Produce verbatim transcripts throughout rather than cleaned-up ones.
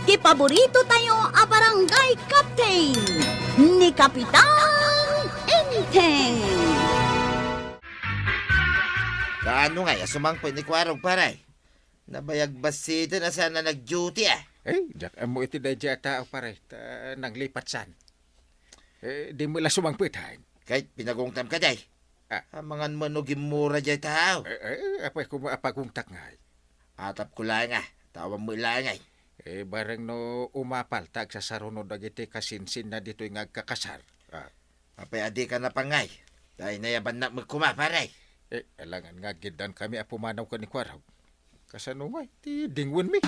Ti paborito tayo a barangay captain, ni Kapitan Enteng. Kaano ngay a sumangpet ni Kuarog, pare? Nabayag bassiten a saan a nag-duty, a. Eh, diak ammo iti daydiay a tao, pare. Ta, nanglipat saan. Eh, di mo la sumangpet, hain? Ket pinagungtam ka, day. Ah. Amangan mo no gimmura diay tao. Eh, eh, apay koma a pagungtak ngay? Atapko laeng, a. Tawag mo laeng, ay. Eh, bareng no umapal, ta agsasarunod dagiti kasinsinna ditoy nga agkakasar. Ah. Apay a dika napangngay? Dayta nayabannak met koma, pare. Eh, alangan nga aggiddan kami a pumanaw ken ni Kuarog. Kasano ngay ti dingwenmi?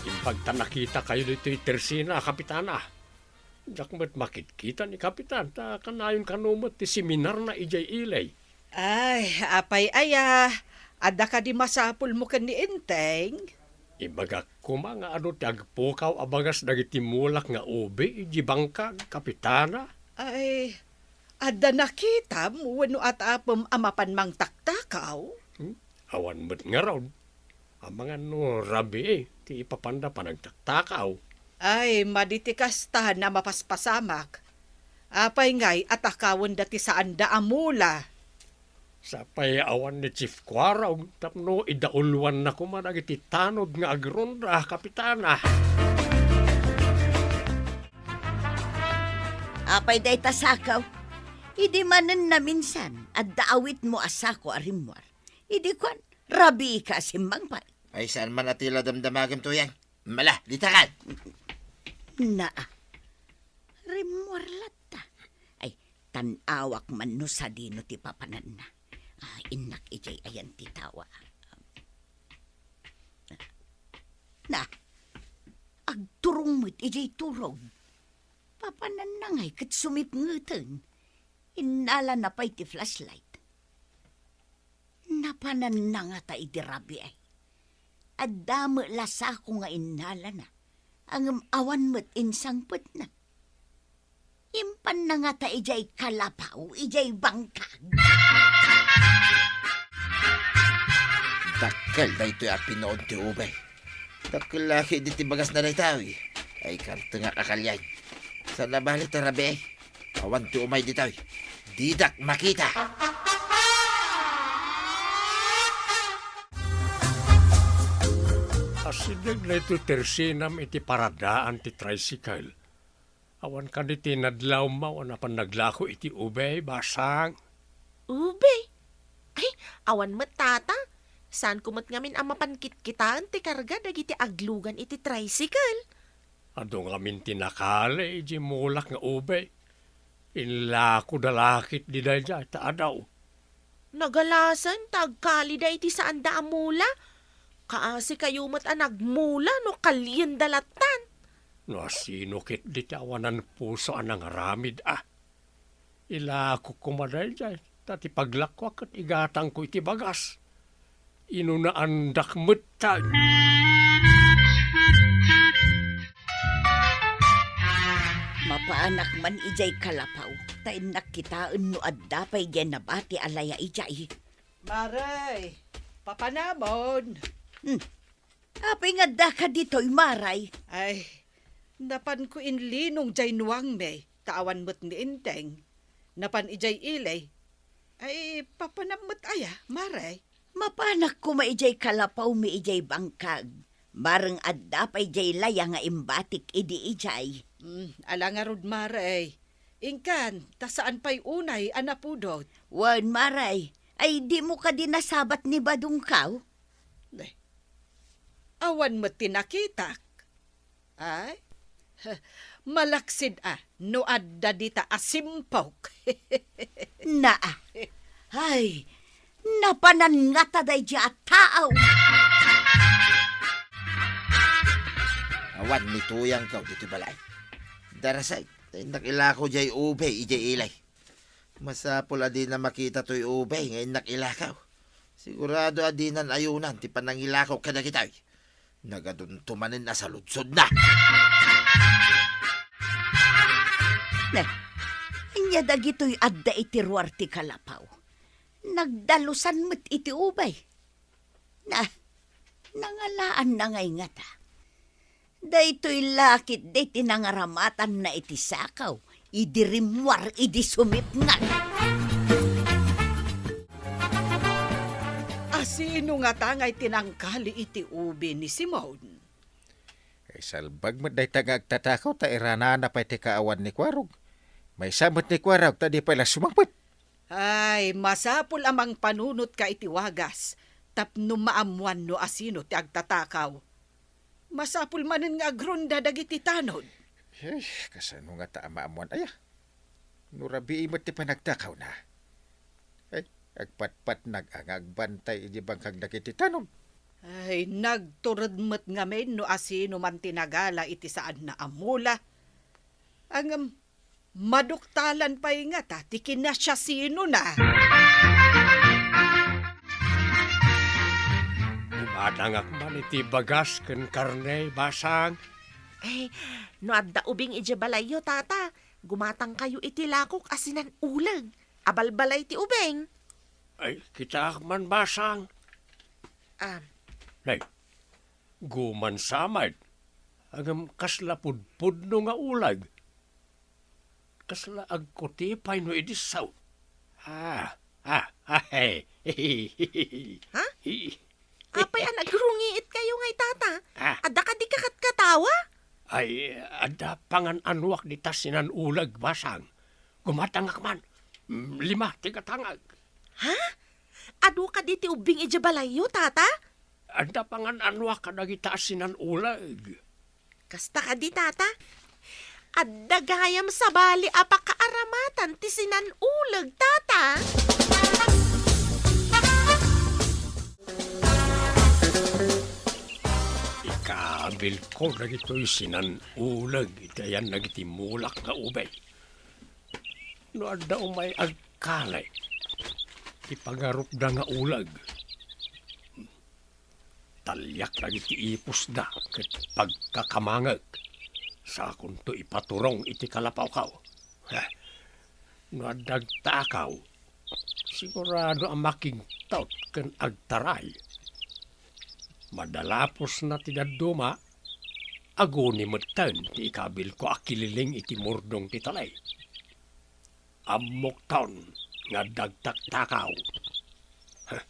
Imbag ta nakitakayo ditoy tersina, Kapitana. Diak met makitkita ni Kapitan, ta kanayon kano met ti seminarna idiay ili. Ay, apay aya, adda kadi masapulmo ken ni Enteng? Ibagak koma nga adu ti agpukaw a bagas dagiti mulak nga ubi idiay bangkag, Kapitana. Ay, adda nakitam wenno atapem a mapan mangtaktakaw? Hmm? Awan met ngarud. Amangan no rabii ti ipapanda panagtaktakaw. Ay, madi ti kasta a mapaspasamak. Apay ngay a takawenda ti saanda a mula? Sapay awan ni Chief Kuarog tapno idauluanna koma dagiti tanod nga agronda, Kapitana. Apay dayta sako? Idi manen naminsan, adda awitmo a sako a rimmuar. Idi kuan, rabiika a simmangpet. Ay, saan man a ti la damdamagem, Tuyang. Mala, ditakan! Naa. Rimmuar latta. Ay, tan-awak man no sadino ti papananna. Ah, innak idiay ayan ti tawa. Na, agturong met idiay turog. Papananna ngay ket sumipngeten. Innalana pay ti flashlight. Napananna ngata iti rabii. Adda met la sako nga innalana, ngem awan met insangpetna. Impanna ngata idiay kalapaw, idiay bangkag. Dakkel daytoy a pinuon ti ubay. Dakkel la ketdi ti bagasna daytoy. Ay, kartengak a kalian. Saan a bale ta rabii. Awan ti umay ditoy. Didak makita. Asideg daytoy tersinam iti paradaan ti tricycle. Awan kadi ti nadlawmaw a napan naglako iti ubay, basang? Ubay? Ay, awan met, tata. Saanko met ngamin a mapan kitkitaen ti karga dagiti aglugan iti tricycle. Adu ngamin ti nakali idiay mulak nga ubay. Inlakoda la ketdi daydiay ta adaw. Nagalasen ta agkalida iti saanda a mula. Kaasikayo met a nagmula no kalienda lattan. No asino ketdi ti awanan puso a nangaramid a. Ilakok koma daydiay, ta ti paglakoak ket igatangko iti bagas. Inunaandak metten. Mapanak man idiay kalapaw, ta innak kitaen no adda pay diay nabati a laya idiay. Mare, papanamon. Hmm. Apay nga addaka ditoy, Mare? Ay, napanko inlinong diay nuangmi, ta awan met ni Enteng. Napan idiay ili. Ay, papanam met aya, Mare? Mapanak koma idiay kalapawmi idiay bangkag. Bareng adda pay diay laya nga imbatik idi idiay. Mm, ala ngarud, Mare. Inkan, ta saan pay unay a napudot. Wen, Mare. Ay, dimo kadi nasabat ni badongko? Ne. Awan met ti nakitak. Ay? Malaksid a no adda dita a simpok. Naa. Ay, napanan ngata daydiay a tao. Awan ni Tuyangko ditoy balay. Darasay, ta innak ilako diay ubay idiay ili. Masapul a dina makita toy ubay nga innak ilako. Sigurado a dinan ayunan ti panangilako kadagitoy. Nagadunto manen a saludsodna. Ne, ania dagitoy adda iti ruar ti kalapaw? Nagdalusan met iti ubay. Na, nangalaanna ngay ngata. Daytoy la ketdi ti nangaramatanna iti sakaw idi rimmuar idi sumipnget. Asino ngata ngay ti nangkali iti ubi ni Simon? Ay, salbag met dayta nga agtatakaw ta iranana pay ti kaawan ni Kuarog. Maysa met ni Kuarog ta di pay la sumangpet. Ay, masapul a mangpanunotka iti wagas tapno maammuan no asino ti agtatakaw. Masapul manen nga agronda dagiti tanod. Ay, kasano ngata a maammuan aya? No rabii met ti panagtakawna. Ay, agpatpatnag a nga agbantay idi bangkag dagiti tanod. Ay, nagtured met ngamin no asino man ti nagala iti saanna a mula. Ngem, maduktalan pay ngata ti kinasiasinona. Gumatangak man iti bagas ken karne, Basang. Eh, no adda ubing idiay balayyo, Tata, gumatangkayo iti lakok a sinan-uleg a balbalay ti ubing. Ay, kitaak man, Basang. Ah. Nay, guman sa met. Ngem kasla pudpudno nga uleg. Kasla agkuti pay no idi saw. Ah, ah, ah, hey. Ha? Apay a nagrungiit kayo ngay, Tata? Ah. Adda kadi kakatkatawa? Ay, adda pangan-anuak dita sinan-uleg, Basang. Gumatangak man. Mm, lima ti gatangak. Ha? Adu kadi ti ubbing idiay balayyo, Tata? Adda pangan-anuak kadagita a sinan-uleg. Kasta kadi, Tata? Adda gayam sabali a pakaaramatan ti sinan-uleg, Tata? Ikaabilko dagitoy sinan-uleg iti ayan dagiti mulak nga ubing. No adda umay agkali ti pangarupda nga uleg, taliak dagiti ipusda ket pagkakamangek. Sakonto ipaturong iti kalapawko. Heh, no adda agtakaw, sigurado a makigtot ken agtaray. Madalapusna ti dadduma, aguni metten ti ikabilko a kililing iti murdong ti talay. Ammokton nga adda agtaktakaw. Heh,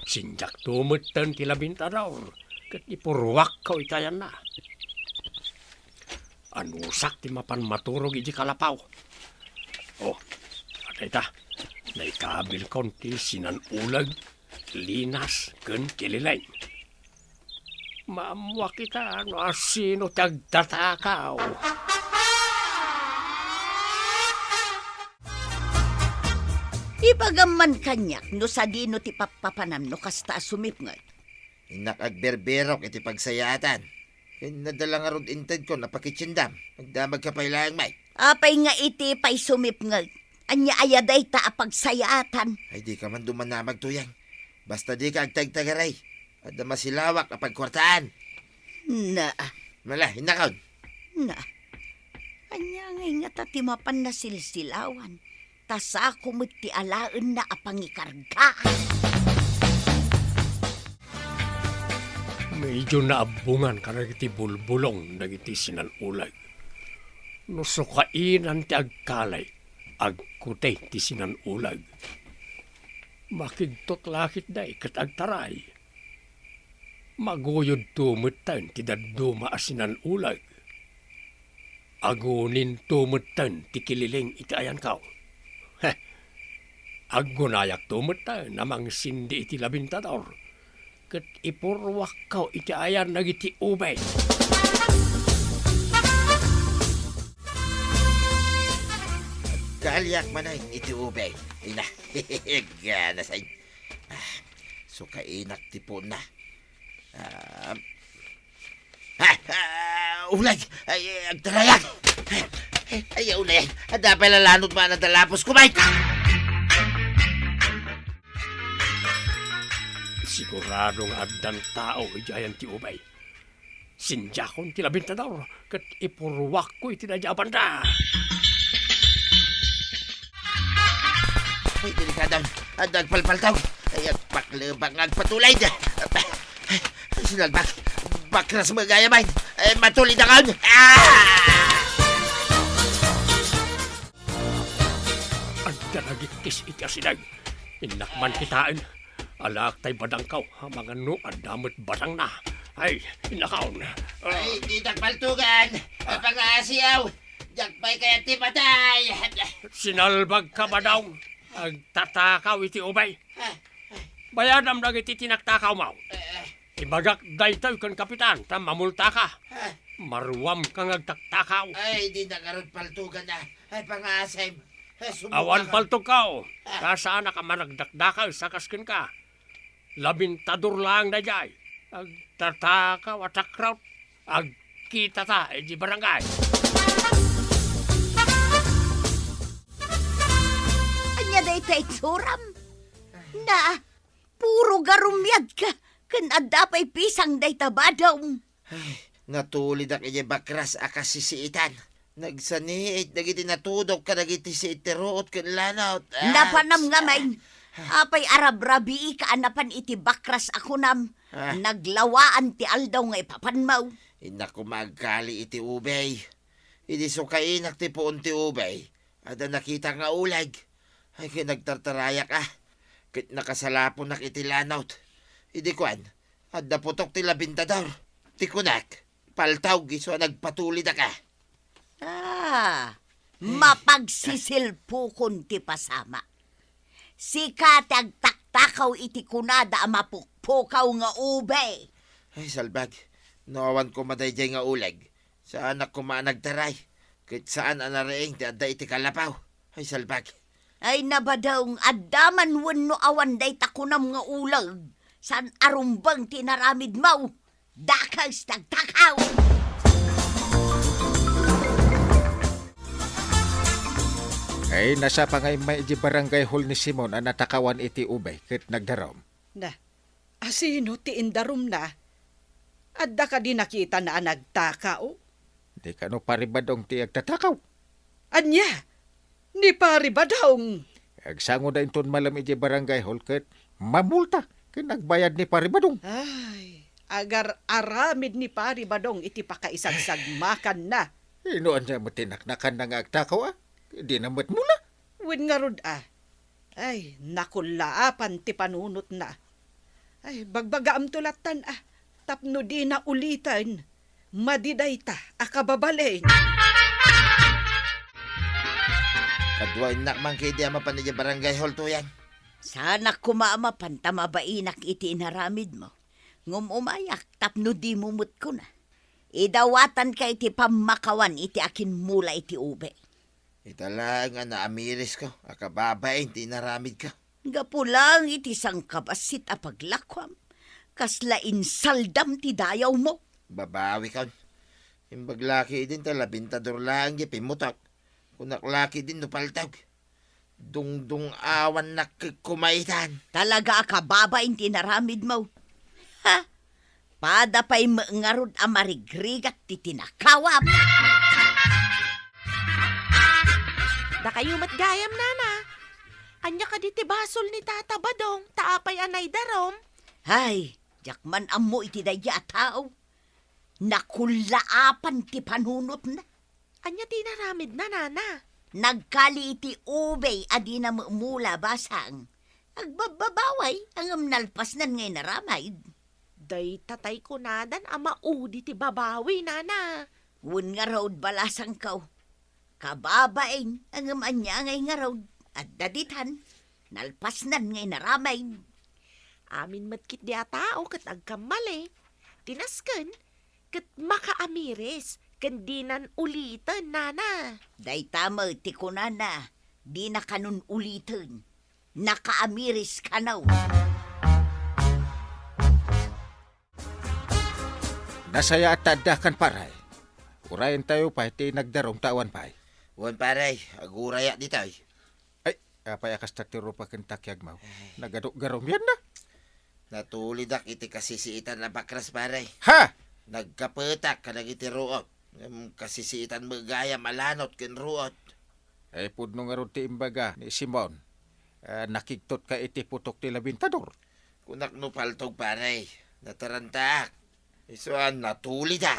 sindiakto metten ti labintador ket ipurruakko iti ayanna. Anusak ti mapan maturog iti kalapaw. Oh, adda ita, naikabilkon ti sinan-uleg, linas, ken kilileng. Maammoak ita no asino ti agtatakaw. Ibagam man kaniak no sadino ti pappapanam no kasta a sumipnget. Innak agberberok iti pagsayaatan. Ken nadala ngarud intedko a pakitiendam. Agdamagka pay laeng met. Apay nga iti pay sumipnget? Ania aya dayta a pagsayaatan? Ay, dika man dumanamag, Tuyang. Basta dika agtagtagaray. Adda masilawak a pagkuartaan. Na. Mala, innakon. Na. Ania ngay ngata ti mapan nasilsilawan? Ta sako met ti alaenna a pangikargaan. Medyo naabbongan kadagiti bulbulong dagiti sinan-uleg. No sukainan ti agkali, agkuti ti sinan-uleg. Makigtot la ketdi ket agtaray. Maguyodto metten ti dadduma a sinan-uleg. Aguninto metten ti kilileng iti ayanko. Heh, aggunayakto metten a mangsindi iti labintador, ket ipurruakko iti ayan dagiti ubing. Agkaliak manen iti ubing. Ina, ganasen. Ah, sukainak ti puonna. Ah, ah, ah, uleg! Ay, agtarayak! Ay, uleg! Adda pay la lanudmo a nadalapos, kumay! Sigurado nga addan tao idiay ayan ti ubing. Sindiakon ti labintador ket ipurruakko iti daydiay a banda. Ay, delikado. Adda agpalpaltaw. Ay, agpaklebak nga agpatulid. Sinalbak. Bakras met gayam ay. Ay, matulid a kaon. Ah! Adda nagikis iti asideg. Innak man kitaen. Alaak tay badangko, amangan no adda met badangna. Ay, innakaon. Ay, ditak paltugan. Ay, pangasiaw. Diak pay kayat ti patay. Sinalbagka, Badong. Agtatakaw iti ubay. Ah, Bayadam dagiti tinaktakawmo. Eh, Ibagak daytoy ken kapitan, ta mamultaka. Ah. Maruamka nga agtaktakaw. Ay, dina ngarud paltugan a. Ay, pangasim. Ay, sumuka Awan ka. Paltugko. Ah. Ta saanak a managdakdakes a kas kenka. Labintador laeng daydiay. Agtatakaw a takrot. Agkitata iti barangay. Ania dayta itsuram? Na, puro garumiadka, ken adda pay pisang dayta Badong. Ay, natulidak idiay bakras a kasisiitan. Nagsaniit dagiti natudok kadagiti siit ti ruot ken lanawt. Ah, Napanam ngamin. Apay a rabrabiika a napan iti bakras a kunam? Ah. Naglawaan ti aldaw nga ipapanmo. Innak koma agkali iti ubay. Idi sukainak ti puon ti ubay, adda nakitak nga uleg. Ay, ket nagtartarayak a. Ket nakasalaponak iti lanawt. Idi kuan, adda putok ti labintador. Ti kunak, paltaw isu a nagpatulidak a. Ah, mapagsisilpukon ti pasama. Sika ti agtaktakaw iti kunada a mapukpukaw nga ube. Ay, salbag. No awan koma daydiay nga uleg, saanak koma a nagtaray. Ket saan a nariing ti adda iti kalapaw. Ay, salbag. Ay, na Badong, adda man wenno awan dayta kunam nga uleg, saan a rumbeng ti inaramidmo. Dakes ti agtakaw! Ay, nasapa nga immay iti barangay hall ni Simon a natakawan iti ubay ket nagdarum. Na, asino ti indarumna? Adda kadi nakitana a nagtakaw? Di kano Pari Badong ti agtatakaw? Ania? Ni Pari Badong? Agsangoda inton malem iti barangay hall ket mamulta ken agbayad ni Pari Badong. Ay, agar-aramid ni Pari Badong iti pakaisagsagmakanna. Ino ania met ti naknakanna nga agtakaw a? Dina met mula. Wen ngarud a. Ay, nakullaapan ti panunotna. Ay, bagbagaamto lattan a, tapno dina uliten. Madi dayta a kababalin. Kaduaennak man ketdi a mapan idiay barangay hall, Tuyan. Saanak koma a mapan ta mabainak iti inaramidmo. Ngem umayak tapno dimo met kuna. Idawatanka iti pammakawan iti akimmula iti ube. Ita laeng a naamirisko a kababain ti inaramidko. Gapu laeng iti sangkabassit a paglakuam, kasla insaldam ti dayawmo. Babawikon. Imbag la ketdin ta labintador laeng ti pimmutok. Kunak la ketdin no paltag. Dungdung-awannak ket kumaitan. Talaga a kababain ti inaramidmo. Ha? Pada pay met ngarud a marigrigat ti tinakawam. Dakayo met gayam, nana. Ania kadi ti basol ni Tata Badong, ta apay a naidarum? Hay, diak man ammo iti daydiay a tao. Nakullaapan ti panunotna. Ania ti inaramidna, nana? Nagkali iti ubay a dina mula basang. Agbabbabaway, ngem nalpasnan nga inaramid. Dayta tay kunadan a maudi ti babawi, nana. Wen ngarud, balasangko. Kababain, ngem ania ngay ngarud? Adda ditan. Nalpasnan nga inaramid. Amin met ketdi a tao ket agkammali. Ti nasken, ket makaamiris ken dinan uliten, nana. Dayta met ti kunana, dina kanon uliten. Nakaamiris kano. Nasayaat ta addakan, pare. Urayentayo pay ti nagdarum ta awan pay. Wen, pare, agurayak ditoy. Ay, apay a kasta ti rupa ken takiagmo? Ay. Nagarugarumianna. Natulidak iti kasisiitan a bakras, pare. Ha? Nagkapetak kadagiti ruot. Ngem kasisiitan met gayam a lanot ken ruot. Ay, pudno ngarud ti imbaga ni Simon. Ah, nakigtotka iti putok ti labintador. Kunak no paltog, pare. Natarantaak. Isu a natulida.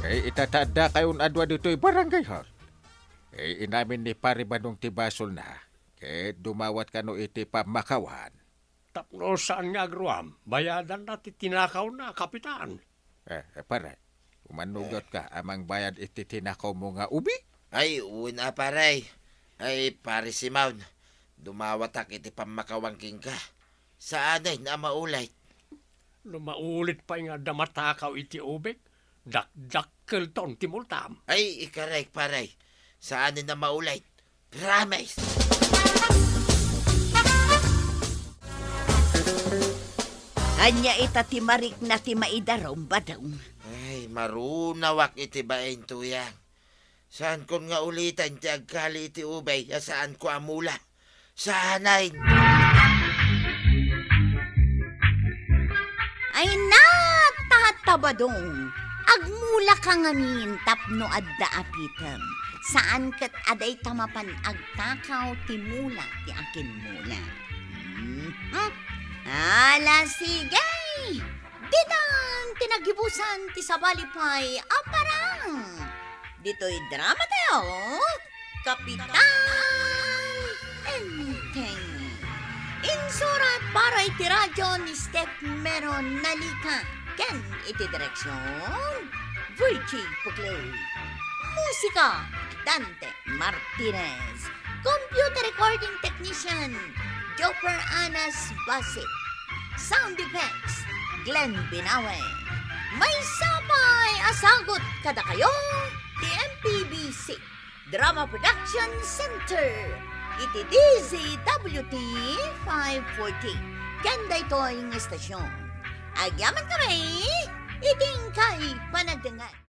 Eh, ita ta addakayon a dua ditoy barangay hall. Eh, inamin ni Pare Badong ti basolna, ket dumawat kano iti pammakawan. Tapno saan nga agruam, bayadanna ti tinakawna, Kapitan. Eh, eh, pare, umannugotka a mangbayad iti tinakawmo nga ubi? Ay, wen a, pare. Ay, Pare Simon, dumawatak iti pammakawan kenka. Saanen a maulit. No maulit pay nga adda matakaw iti ubik, dakdakkelton ti multam. Ay, ikarek, pare. Saanen a maulit. Promise! Ania ita ti marikna ti maidarum, Badong? Ay, marunawak iti bain, Tuyang. Saankon nga uliten ti agkali iti ubay a saanko a mula. Saanen? Ay, natatta, Badong. Agmulaka ngamin tapno adda apitem. Saan ket a dayta mapan agtakaw ti mula ti akinmula. Mhm. Ala, sige! Ditan ti nagibusan ti sabali pay a parang. Ditoy drama tayo, Kapitan Enteng. Insurat para iti radyo ni Steph Meron Nalika ken iti direksyon, Virgie Puclay. Musika, Dante Martinez. Computer recording technician, Jopper Anas Basit. Sound effects, Glenn Binawe. Maysa pay a sagut kadakayo ti M P B C Drama Production Center iti D Z W T five forty. Ken daytoy nga estasyon, agyaman kami iti inkay panagdengngeg.